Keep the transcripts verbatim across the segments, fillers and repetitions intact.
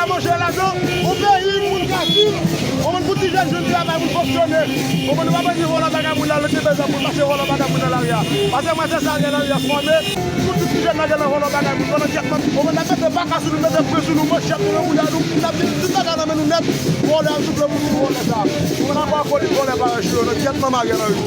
Monchè, lajan, yon peyi moun ka viv, konprann, pou ti jèn jwenn travay, pou l fonksyone. Konprann, nou pa bezwen vòlò bagay moun nan, lòt te bezwen pou l mache vòlò bagay moun nan lari a. Paske mwen se sa, lari a fòme. Pou tout ti jèn nan gen nan vòlò bagay moun nan, nan kèk moun. Konprann, n ap mete baka sou nou, mete fre sou nou, manchèt nou nan boudè nou, n ap vin tout bagay nan men nou nèt. Vòlè, tout le moun vòlè sa. Konprann, akò alkòlik, vòlè parèy yo, nan kèk nan mari nan yo.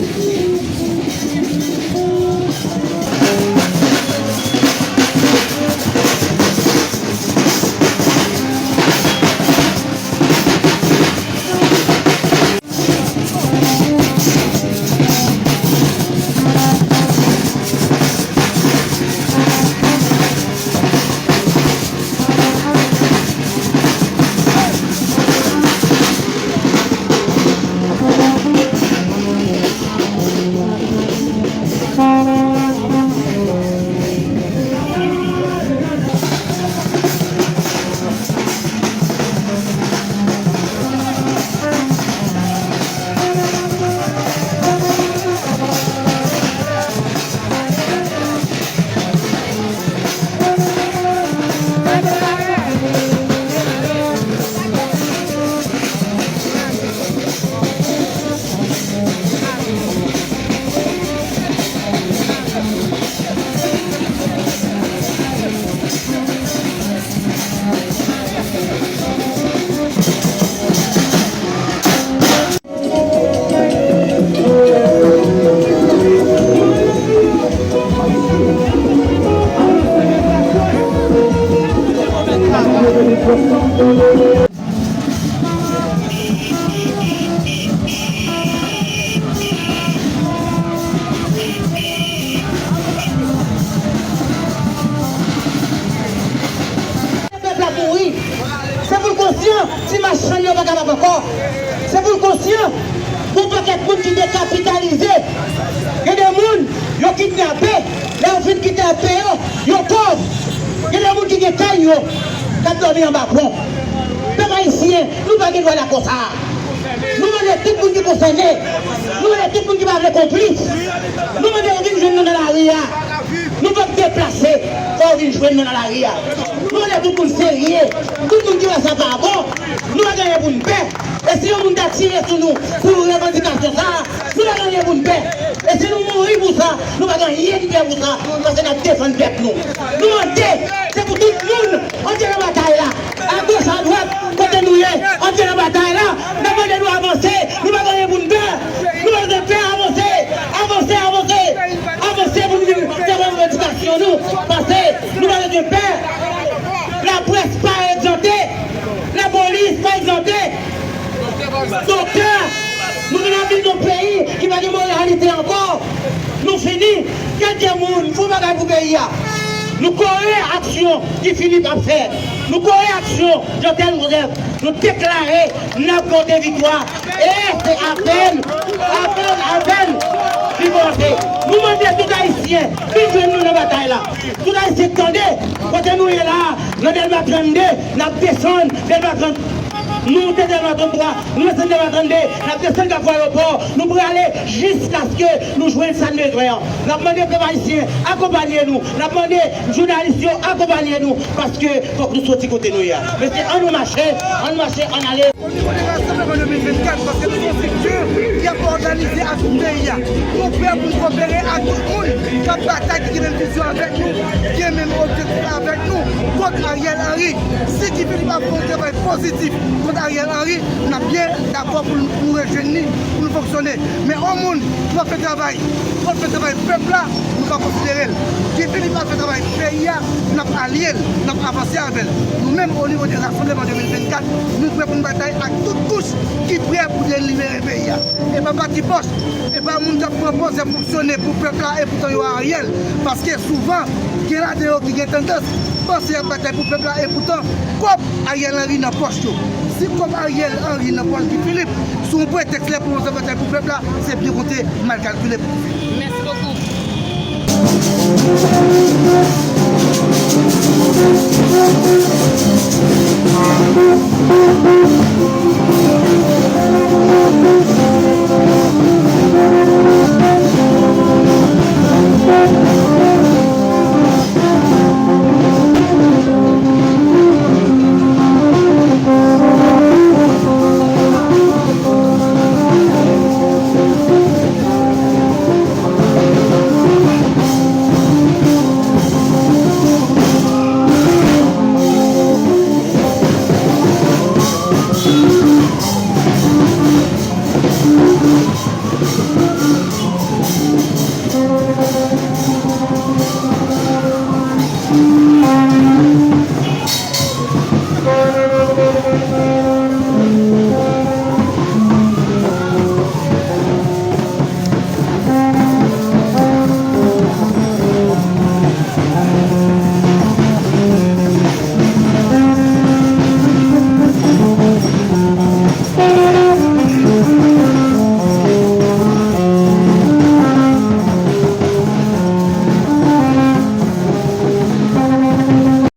Pèp la mouri. Se pou l konsyan, ti machann yo pa kapab ankò. Se pou l konsyan, gon pakèt moun ki dekapitalize. Gen de moun, yo kidnape, lè yo fin kidnape yo, yo pòv. Gen de moun ki gen kay yo, k ap dòmi anba pon. Pèp ayisyen, nou pa gen dwa dakò sa a. Nou mande tout moun ki konsène, nou mande tout moun ki pa vle konplis, nou mande yo vin jwenn nou nan lari a. Nou p ap deplase, fò yo vin jwenn nou nan lari a. Nou mande tout moun serye, tout moun ki wè sa pa bon, nou pa gen anyen pou n pè. E si yon moun ta tire sou nou pou revandikasyon sa a, nou pa gen anyen pou n pè. E si nou mouri pou sa, nou pa gen anyen n pè pou sa, paske n ap defann pèp nou. Nou mande, se pou tout moun antre nan batay la. Agoch, adwat, kote nou ye, antre nan batay la. N ap mande nou avanse. Nou pa gen anyen pou n pè. Nou pa bezwen pè, avanse. Avanse, avanse. Avanse pou nou vin fè revandikasyon nou. Pase, nou pa bezwen pè. Laprès pa egzante. Lapolis pa egzante. Doktè, nou vin abite yon peyi ki pa gen moralite ankò. Nou fini. Kèk moun fè bagay pou peyi a. Nou kore aksyon Guy Philippe ap fè. Nou kore aksyon Jothèl Joseph. Nou deklare n ap pote viktwa. E se apèn, apèn, apèn li kòmanse. Nou mande tout Ayisyen vin jwenn nou nan batay la. Tout Ayisyen tande, kote nou ye la, nan Dèlma trannde, n ap desann Dèlma trannde. Nou monte Dèlma tranntwa, nou desann Dèlma trannde, n ap desann Kafou Ayewopò, nou prale jiskaske nou jwenn sa n bezwen an. N ap mande pèp ayisyen akonpanye nou, n ap mande jounalis yo akonpanye nou, paske fòk nou soti kote nou ye a. Mesye, ann nou mache, ann mache, ann ale. O nivo de Rassemblement de mil vennkat, paske nou se yon estrikti ki ap òganize ak tout peyi a. Nou prè pou n kopere ak tout moun k ap batay, ki gen menm vizyon avèk nou, ki gen menm objektif avèk nou kont Ariel Henry. Si Guy Philippe ap fè yon travay pozitif kont Ariel Henry, n ap byen dakò pou n, pou n rejwenn li, pou n fonksyone. Men yon moun ki p ap fè travay, ki p ap fè travay pèp la, nou pa konsidere l. Guy Philippe ap fè travay peyi a, n ap alye l, n ap avanse avè l. Nou menm, o nivo de Rassemblement de mil vennkat, nou prè pou n batay ak tout kouch ki prè pou delibere peyi a. E pa patipòch, e pa moun k ap pran pòz y ap fonksyone pou pèp la, epoutan yo Ariel. Paske souvan, gen ladan yo ki gen tandans panse y ap batay pou pèp la, epoutan kòb Ariel Henry nan pòch yo. Si kòb Ariel Henry nan pòch Guy Philippe, sou yon pretèks lè pou yo batay pou pèp la, se byen konte, mal kalkile pou Guy Philippe. Mèsi bokou.